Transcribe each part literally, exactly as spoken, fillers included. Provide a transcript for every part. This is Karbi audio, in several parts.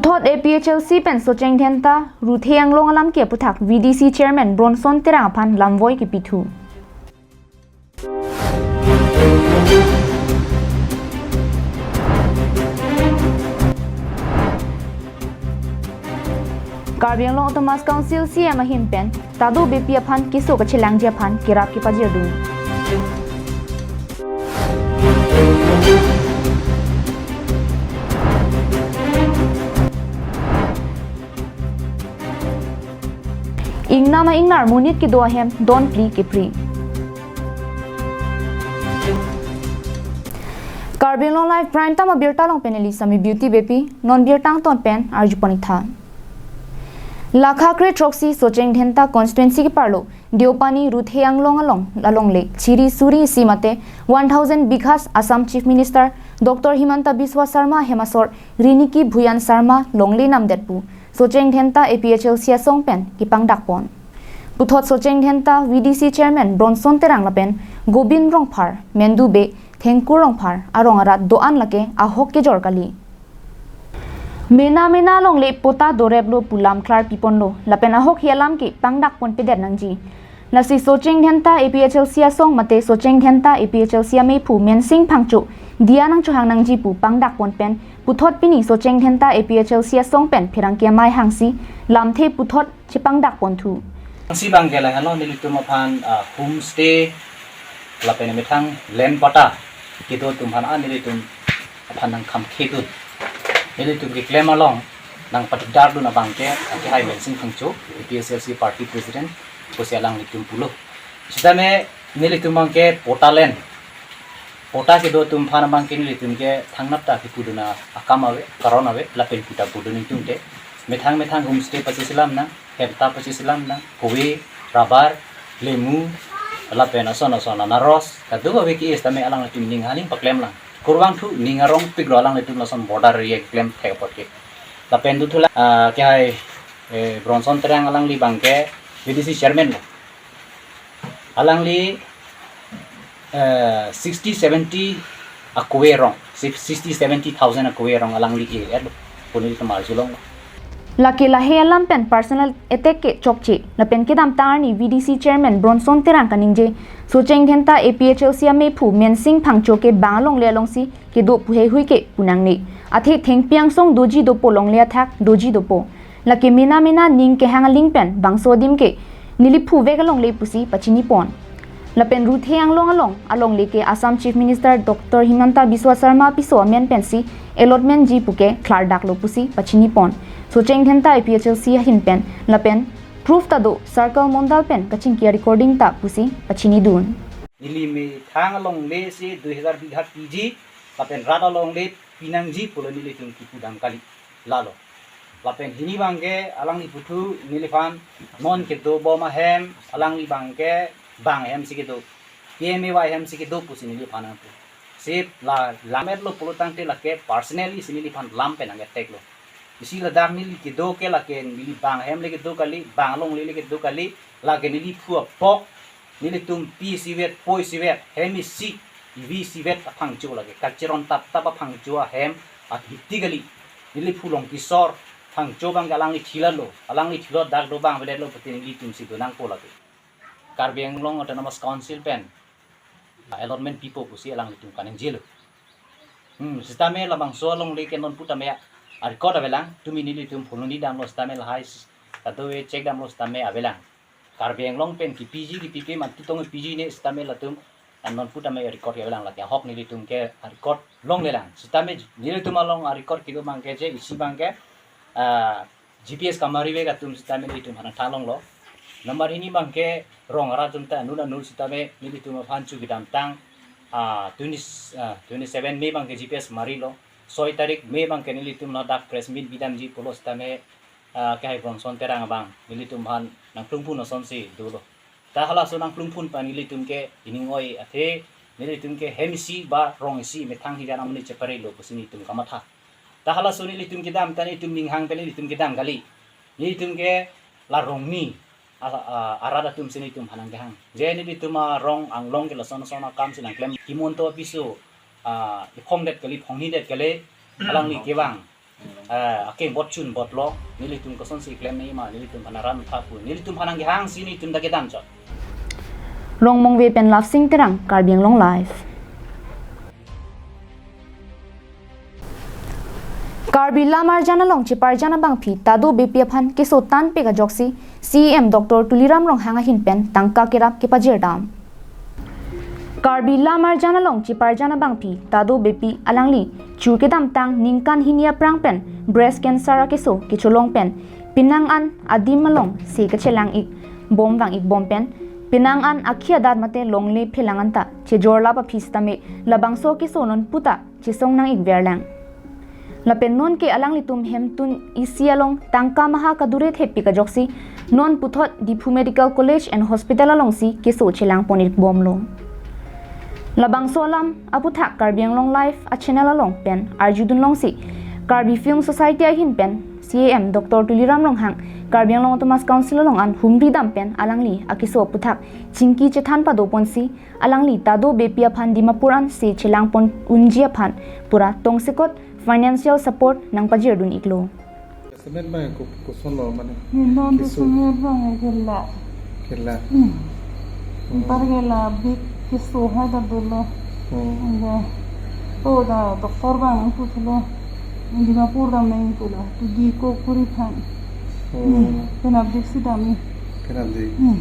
Puthot A P H L C pen Socheng Dhenta, Ruthe Anglong alam ke aputhak V D C Chairman Bronson Terang aphan lamvoi kipithu. Karbi Anglong Autonomous Council C M ahin pen Tadu Beypi aphan keso kachelangji aphan kerap kepajirdun. Ingnam a-ingnar monit kedo ahem don phli kepri. Karbi Anglong Live Prime Time abirta along pen neli Sami Beauty Beypi, non birta angton pen arjupon-ik tha. Lakha kre throksi Socheng Dhenta constituency keparlo Deopani Ruthe Anglong along, alongle chiri suri isi mate one thousand bighas Assam Chief Minister Doctor Himanta Biswa Sarma ahem asor Riniki Bhuyan Sarma longle namdet pu Socheng Dhenta A P H L C asong pen kepangdakpon. Puthot Socheng Dhenta V D C Chairman Bronson Terang lapen Gobin Rongphar, Mendu Bey, Thengkur Rongphar arong arat do-an lake ahok kejor kali. Mena mena alongle patta doreplo pu lam klarpiponlo, lapen ahokhi alam ke pangdakponpedet nangji. Lasi Socheng Dhenta A P H L C asong mate Socheng Dhenta A P H L C ameiphu Mensing Phangcho diya nangchohang nangji pu pangdakpon pen puthot pini Socheng Dhenta A P H L C asong pen pherangke amei hangsi lamthe puthot chepangdakponthu. Si bang ke lahenlo, nelitum aphan, ah, homestay lapen methang land patta kedo atum aphan, ah, nelitum aphan nangkhamkhedun. Nelitum keklem along nangpadikdardun abang ke, ah, kehai Mensing Phangcho, A P H L C party president, pusi alanglitum pulo. Sitame nelitum abang ke patta land, patta kedo atum aphan abang ke nelitum ke thangnat ta kepudun akam ave, karon ave, lapen puta pudun ingtungte. Methang methang homestay pachiselam nang, hem ta pachiselam nang, kove, rubber, lemu, lapen ason ason anaros, kadokave ke-e sitame alanglitum ning aning paklem lang. Kurvangthu ning arongpiklo alanglitum lason border area keklem thek apot ke. Lapen dothulang, ah, kehai, eh, Bronson Terang alangli abang ke V D C chairman lo. Alangli, eh, sixty, seventy akove arong, sixty, seventy thousand akove arong alangli ke-et pu nelitum arjulong. Lake lahei alam pen personal attack ke chokche, lapen kedamtang arni V D C chairman Bronson Terang kaningje, Socheng Dhenta A P H L C ameiphu Mensing Phangcho ke bang alongle alongsi kedo pu heihui ke pu nangne. Athe thengpi angsong doji dopo, longle athak doji dopo. Lake mena mena ning kehang aling pen bangso adim ke neli phuvek alongle pusi pachinipon. Lapen Ruthe Anglong along, alongle ke Assam Chief Minister Doctor Himanta Biswa Sarma apiso amen pensi allotment ji puke klardaklo pusi pachinipon. Socheng Dhenta A P H L C ahin pen, lapen proof ta do, circle mondal pen kachingki a-recording ta pusi pachinidun. Neli methang alongle si dui hajar bigha piji, lapen rat alongle pinangji pulo nelitum kipudam kali. Lalo. Lapen hini abang ke alangli puthu neliphan non kedobom ahem, alangli abang ke bang ahem si kedo, P M A Y ahem si kedo pusi neliphan nangpu. Sip la lametlo pulotangte lake personally si neliphan lam pen nang-attack lo. Isi ladak neli kedo ke lake neli bang ahem le kedo kali, bang alongle le kedo kali, lake neli phu apok, nelitum pi isivet, po isivet, hem isi, ivi isivet aphangcho lake. Kachiron tap tap aphangcho ahem, ahiti kali. Neli phu Longkisor Phangcho abang ke alangli thilalo, alangli thilo dak do bang vedet lo pute nelitum si do nangpo lake. Karbi Anglong Autonomous Council pen allotment pipo pusi alanglitum kaningjelo. Hmm, sitame labangso alongle ke non putame a-record avelang, tumi nelitum phuloni damlo sitame lahai s-, kadokave check damlo sitame avelang. Karbi Anglong pen kipiji kipipe man tutong piji ne sitame latum, ah, non putame record ke avelang, lake ahok nelitum ke record longlelang. Sitame nelitum along a-record kedo abang ke je isi abang ke, ah, G P S kamari vek atum sitame nelitum aphan thanglonglo. Number hini abang ke rong arat atum ta anut anut sitame nelitum aphan chu kedamtang, ah, twenty, ah, twenty-seven May abang ke G P S marilo. Soi tarik May abang ke nelitum ladak press meet bidamji pulo sitame, ah, kehai Bronson Terang abang nelitum aphan nangplungphun asonsi dolo. Ta halaso nangplungphun pen nelitum ke ining oi athe, nelitum ke hem isi ba rong isi methang hijan amonit cheparelo pusi nelitum kamatha. Ta halaso nelitum kedam ta nelitum ninghang pen nelitum kedam kali. Nelitum ke la rongni a, a, arat atum si nelitum aphan nangkehang. Je nelitum arong anglong ke lason lason akam si nangklem. Himanta apiso, ah, iphongdet kali, phongnidet kali, alangli kevang. Ah, ake bot chun bot lo, nelitum kosonsi klem nangji ma, nelitum aphan aram tha pu, nelitum aphan nangkehang si nelitum ta kedam chot. Rongmongve pen Lapsing Terang, Karbi Anglong Live. Karbi Lamarjan along cheparjan abangpi Tado Beypi aphan keso tanpik ajoksi C E M Doctor Tuliram Ronghang ahin pen tangka kerap kepajirdam. Karbi Lamarjan along cheparjan abangpi Tado Beypi alangli chur kedamtang ningkan hini aphrang pen breast cancer akeso kecholong pen penang an adim along se kachelang-ik bom vang-ik bom pen penang an akhi adat mate longle phelang anta chejor lap aphi sitame labangso keso non puta chesong nang-ik verlang. Lapen nonke alanglitum hemtun isi along tangka maha kadure thepik ajoksi non puthot Diphu Medical College and Hospital alongsi keso chelang pon-ik bomlo. Labangso alam aputhak Karbi Anglong Live a channel along pen arjudun longsi Karbi Film Society ahin pen C E M Doctor Tuliram Ronghang Karbi Anglong Autonomous Council along an humri dam pen alangli akeso aputhak chingki chethan pado ponsi alangli Tado Beypi aphan Dimapur an se chelang pon unji aphan pura tongsekot financial support nangpajirdun-iklo. Semen ma ko koson lo mane. Nino tu keso. Semen bang e kela. Kela. Hmm. Hmm. Par kela big keso hai ta dolo. Hmm. Anga. To da doctor bang tu tulo. Dimapur dam nang tulo. Tu di ko kuri phan. Hmm. Hmm. Penap dik si dam ni. Penap dik. Hmm.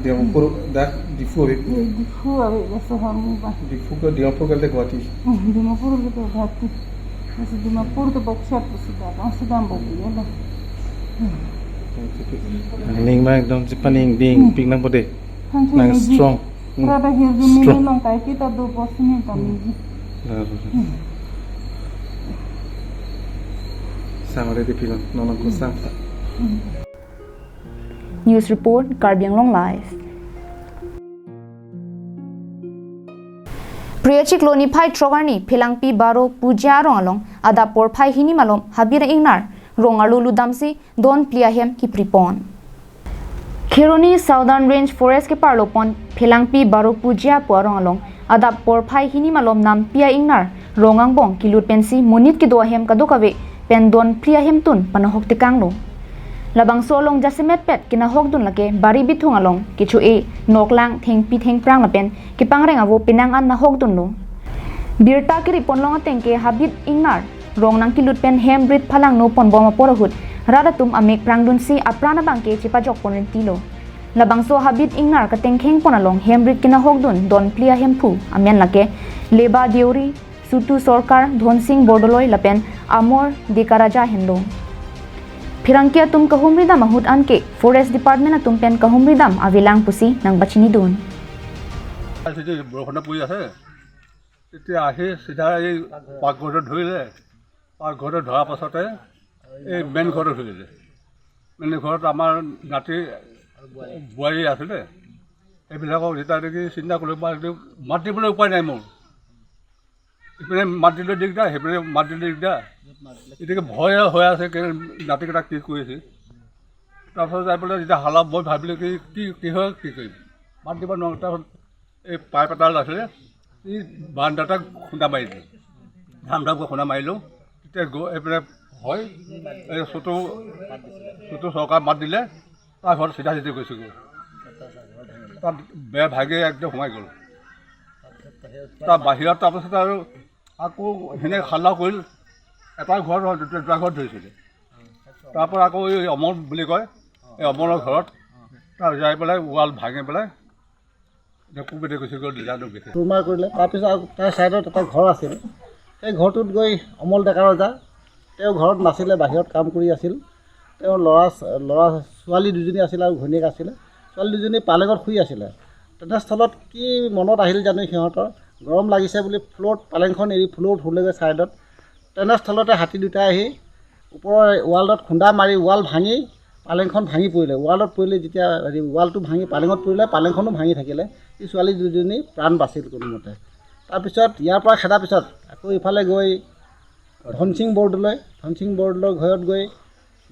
Dimapur dak Diphu ave. Di, Diphu ave ya so hamu ba. Diphu ke Dimapur ke Guwahati. Hmm. Dimapur ke Guwahati. Masi Dimapur ke bokchat si da, bang si dam bok ya da. Nangning ma ekdom chepaning ding pik nang pode. Nang strong. Hmm. Rada hirju strong. Mini long kai kita do bos ni ta miji. Lar. Hmm. Sang ore di pilo, nonong ko sang ta. Hmm. News report, Karbi Anglong Live. Phre achiklo niphai throk arni Phelangpi Baro Puja arong along adap porphai hini malom habit ingnar rong arlo lutdamsi don phli ahem kipri pon. Kheroni Southern Range Forest keparlo pon Phelangpi Baro Puja pu arong along adap porphai hini malom nampi a-ingnar rong angbong kilut pensi monit kedo ahem kadokave pen don phli ahemtun panahok tekanglo. Labangso along jasemetpet kenahokdun lake bari bithung along kecho-e noklang thengpi thengphrang lapen kepangreng avo penang an nahokdunlo. Birta kiri ponlong ateng ke habit ingnar rong nangkilut pen hem brit phalangno ponbom apor ahut rat atum amek prangdunsi apran abangke chepajok pon rintilo. Labangso habit ingnar katengkheng pon along hem brit kenahokdun don phli ahemphu amen lake Leba Deuri, Sutu Sorkar, Dhonsing Bordoloi lapen Amor Dekaraja henlo. Pherangke atum kahumri dam ahut anke Forest Department atum pen kahumri dam avelang pusi nangpachinidun. আজি বৰষুণ পৰি আছে, তেতিয়া আহি চিধা এই পাকঘৰতে ধৰিলে। পাকঘৰতে ধৰাৰ পাছতে এই মেইন ঘৰতে ধৰিলে। মেইন ঘৰত আমাৰ নাতি বোৱাৰী আছিলে, সেইবিলাকক যেতিয়া নেকি চিন্তা কৰিলোঁ, মাত দিবলৈ উপায় নাই মোৰ। ইপিনে মাত দিলে দিগদাৰ, সেইপিনে মাত দিলে দিগদাৰ। গতিকে ভয় হৈ আছে, কি নাতিকেইটা কি কৰিছে। তাৰপিছত যাই পেলাই যেতিয়া হালা, মই ভাবিলোঁ কি, কি, কি হয়, কি কৰিম, মাত দিব নোৱাৰোঁ। তাৰপিছত এই পাইপ এটা আছিলে, এই বাৰাণ্ডাতে খুন্দা মাৰি দিলোঁ। ধাম ধামকৈ খুন্দা মাৰিলোঁ। তেতিয়া গৈ এইপিনে হয়, এই চুটু, চুটু চৰকাৰ মাত দিলে, তাৰ ঘৰত চিধা চিধি গৈছোঁগৈ। তাত বেৰ ভাগি একদম সোমাই গ'ল। তাৰ বাহিৰত তাৰপিছত আৰু আকৌ সেনেকে হাল্লা কৰিল। এটা ঘৰ নহয়, দুটা, দুটা ঘৰত ধৰিছিলে। তাৰ পৰা আকৌ এই অমল বুলি কয়, এই অমলৰ ঘৰত তাৰ যাই পেলাই ৱাল ভাঙি পেলাই এতিয়া কোনপিনে গৈছে গৈ নাজানো বিশেষ। চুৰমাৰ কৰিলে। তাৰপিছত আৰু তাৰ ছাইডত এটা ঘৰ আছিল, সেই ঘৰটোত গৈ অমল ডেকা ৰজা, তেওঁ ঘৰত নাছিলে, বাহিৰত কাম কৰি আছিল। তেওঁৰ ল'ৰা, ল'ৰা ছোৱালী দুজনী আছিল আৰু ঘৈণীয়েক আছিলে। ছোৱালী দুজনী পালেঙত শুই আছিলে। তেনেস্থলত কি মনত আহিল জানো সিহঁতৰ, গৰম লাগিছে বুলি ফ্ল'ৰত, পালেংখন এৰি ফ্ল'ৰত শুলেগৈ ছাইডত। তেনেস্থলতে হাতী দুটাই আহি ওপৰৰ ৱালত খুন্দা মাৰি ৱাল ভাঙি পালেংখন ভাঙি পৰিলে। ৱালত পৰিলে যেতিয়া হেৰি, ৱালটো ভাঙি পালেঙত পৰিলে, পালেংখনো ভাঙি থাকিলে। এই ছোৱালী দুজনী প্ৰাণ বাচিল কোনোমতে। তাৰপিছত ইয়াৰ পৰা খেদাৰ পিছত আকৌ ইফালে গৈ ধনসিং বৰদলৈ, ধনসিং বৰদলৈৰ ঘৰত গৈ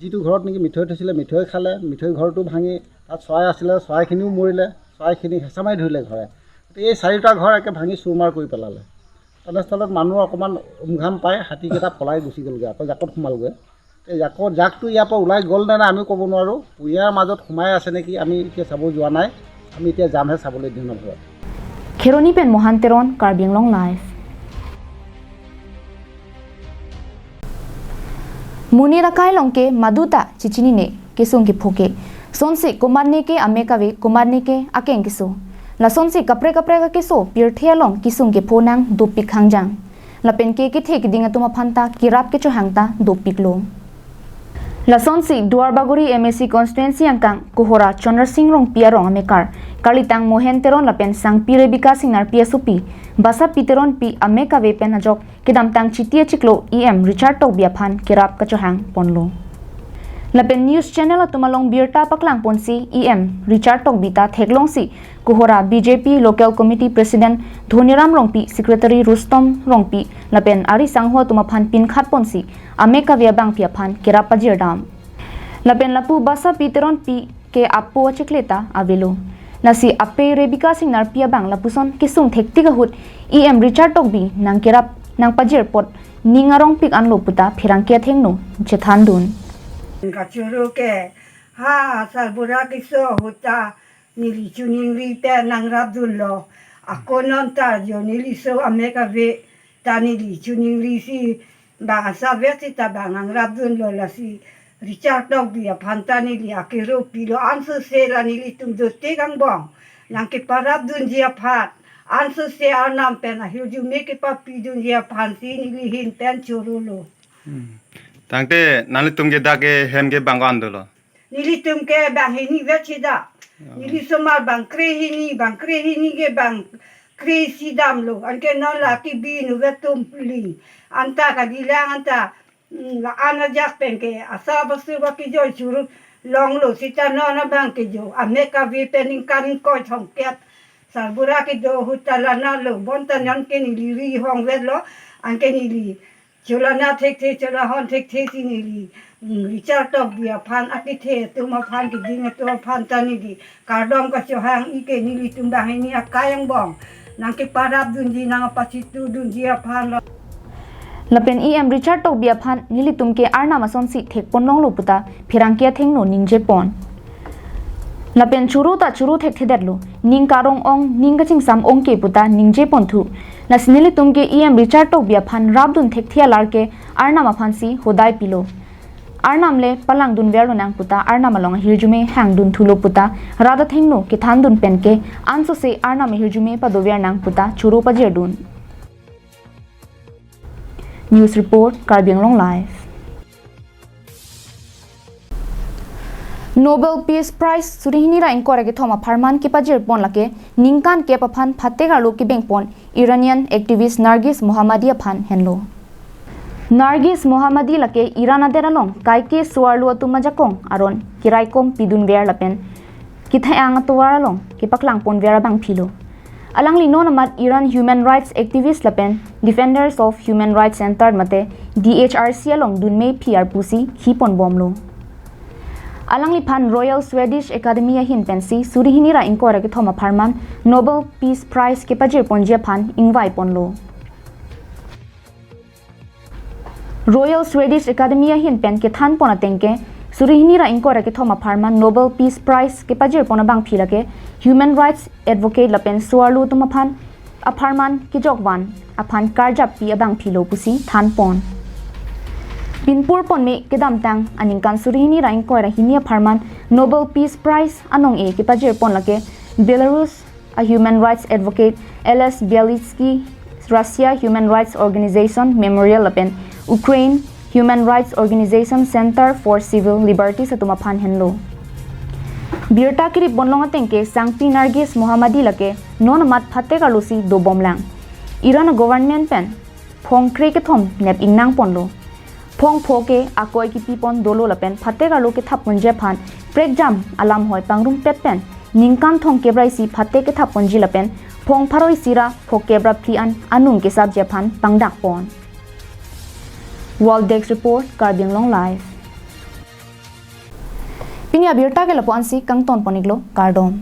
যিটো ঘৰত নেকি মিঠৈ থৈছিলে, মিঠৈ খালে, মিঠৈ ঘৰটো ভাঙি তাত চৰাই আছিলে, চৰাইখিনিও মৰিলে, চৰাইখিনি হেঁচা মাৰি ধৰিলে ঘৰে। গতিকে এই চাৰিটা ঘৰ একে ভাঙি চুৰমাৰ কৰি পেলালে। কলেজ তলত মানুহ অকণমান উমঘাম পাই হাতীকেইটা পলাই গুচি গ'লগৈ, আকৌ জাকত সোমালগৈ। এই জাকত জাকটো ইয়াৰ পৰা ওলাই গ'ল নে নাই আমি ক'ব নোৱাৰোঁ। কুঁহিয়াৰ মাজত সোমাই আছে নেকি আমি এতিয়া চাব যোৱা নাই, আমি এতিয়া যামহে চাবলৈ দিনৰ ঘৰত। Kheroni pen Mohan Teron, Karbi Anglong Live. Monit akai along ke maduta chichinine kesung kepho ke. Sonsi komatne ke ame kave, komatne ke akeng keso. Lasonsi kaprek kaprek akeso pirthe along kesung kepho nang dopik hangjang. Lapen ke kethe keding atum aphan ta kerap kechohang ta dopiklo. Lasonsi Duarbagori M A C constituency angkang Kohora Chandra Sing Rongpi arong amekar, karlitang Mohan Teron lapen sangpi Rebecca Singnarpi asopi, Basapi Teronpi ame kave pen ajok kedamtang Chiti achiklo E M Richard Tokbi aphan kerap kachohang ponlo. Lapen news channel atum along birta paklang ponsi E M Richard Tokbi ta theklongsi Kohora B J P Local Committee President Dhoniram Rongpi, Secretary Rustom Rongpi lapen ari sangho atum aphan pinkhat ponsi ame kave abangpi aphan kerap pajirdam. Lapen lapu Basapi Teronpi ke apo achiklo ta avelo. Lasi apei Rebecca Singnarpi abang lapuson kesung thektik ahut E M Richard Tokbi nangkerap nangpajir apot ning arongpik anlo puta pherangke athengno chethandun. Kachoro ke ha sarbura keso ahut ta neli choningri te nangrapdunlo. Ako non ta jo neliso ame kave ta neli choningrisi bang asap vet sita bang nangrapdunlo, lasi Richard Tokbi aphan ta neli akero pilo, ansose la nelitum dotik angbong nangkeparapdunji aphan, ansose Arnam pen ahirjume kepapidunji aphansi neli ahin pen chorolo. Hmm. Tangte nanglitum ke dak ke hem ke bang ko-an dolo? Nelitum ke bang hini vet sida. Ya. Neli somar bang krehini, bang krehini ke bang kre-isi damlo. Anke non la kebinu vet atum ling. Anta kalilang anta, mm, la-an ajak pen ke asap asu ba kejoi churuk longlo sita non abang kejo. Ame kave pen ningkan ingkoi thomkep sarbura kedo ahut ta lanalo. Bonta non ke neli ri hong vetlo. Anke neli cholana thekthe, cholahon thekthe si neli, mm, Richard Tokbi aphan, akethe atum aphan, keding atum aphan ta neli kardom kachohang, ike nelitum banghini akai angbong nangkeparapdunji, nangpachitudunji aphanlo. Lapen E M Richard Tokbi aphan nelitum ke Arnam asonsi thekponlonglo puta pherangke athengno ningjepon. Lapen choro ta choro thekthedetlo, ning karong ong, ning kachingsam ong ke puta ningjeponthu. Lasi nelitum ke E M Richard Tokbi aphan rapdun thekthe alar ke Arnam aphansi hodai pilo. Arnam le palangdunverlo nang puta Arnam along ahirjume hangdunthulo puta rat athengno kethandun pen ke ansose Arnam ahirjume padover nang puta choro pajirdun. News report, Karbi Anglong Live. Nobel Peace Prize suri hini ra ingkoi ra kethom apharman kepajirpon lake ningkan kep aphan phatek arlo kebengpon Iranian activist Nargis Mohammadi aphan henlo. Nargis Mohammadi lake Iran adet along kaike so-arlo atum ajakong aron keraikom pidunver lapen kethe-ang atovar along kepaklangponver abangphilo. Alangli non amat Iran human rights activist lapen Defenders of Human Rights Center mate D H R C along dunmephi arpusi khiponbomlo. Alangliphan Royal Swedish Academy ahin pensi suri hini ra ingkoi ra kethom apharman Nobel Peace Prize kepajirponji aphan ingvaiponlo. Royal Swedish Academy ahin pen kethanpon ateng ke suri hini ra ingkoi ra kethom apharman Nobel Peace Prize kepajirpon abangphi lake human rights advocate lapen so-arlo atum aphan apharman kejokvan aphan karjappi abangphilo pusi thanpon. Pinpurponme kedamtang aningkan suri hini ra ingkoi ra hini apharman Nobel Peace Prize anong-e kepajirpon lake Belarus a human rights advocate Ales Bialiatski, Russia Human Rights Organization Memorial lapen Ukraine Human Rights Organization Center for Civil Liberties atum aphan henlo. Birta kiriponlong ateng ke sangpi Nargis Mohammadi lake non amat phatek arlosi dobomlang. Iran government pen phongkre kethom nep ingnangponlo. Phongpho ke akoi kipipon dolo lapen phatek arlo kethapponji aphan prekjam alam hoi pangrumpet pen ningkan thomkep ra isi phatek kethapponji lapen phongpharo isi ra phokep ra phli an anung kesapji aphan pangdakpon. World Desk Report, Karbi Anglong Live. Pini abirta ke lapu-ansi kangtonpon-iklo, kardom.